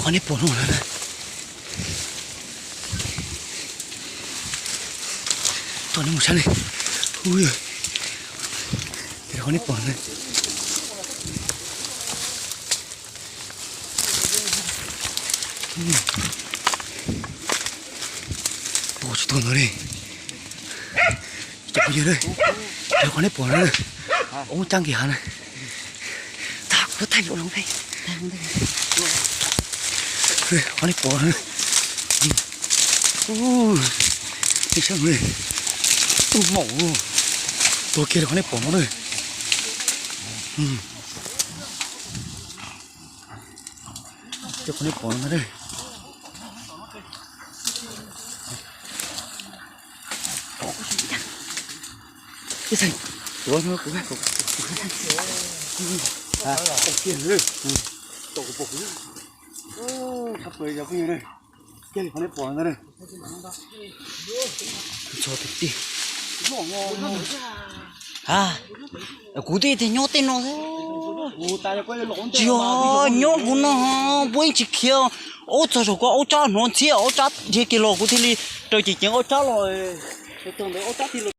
Nej pom no na. Tom nej mus saib ne. Ui, qhov nej pom na. Ua tsis tau ntawd li. Cov phooj ywg, qhov nej pom na, oob cab nqis hav na. Tag kuv thaij video los, qhov nej pom na. Nej saib, ub maum, tuag kiag li qhov nej pom no na. Qhov nej pom no na. Qhov nej pom no na. Kuv twb tias nyob tej no, tsis yog nyob kuv no, puab yeej tsis khiav. Aub txog saum ko aub tsab hnov ntxhiab aub tsab dhia kiag los kuv thiaj li raws ceev ceev aub tsab los. Txog ntawd aub tsab thiaj li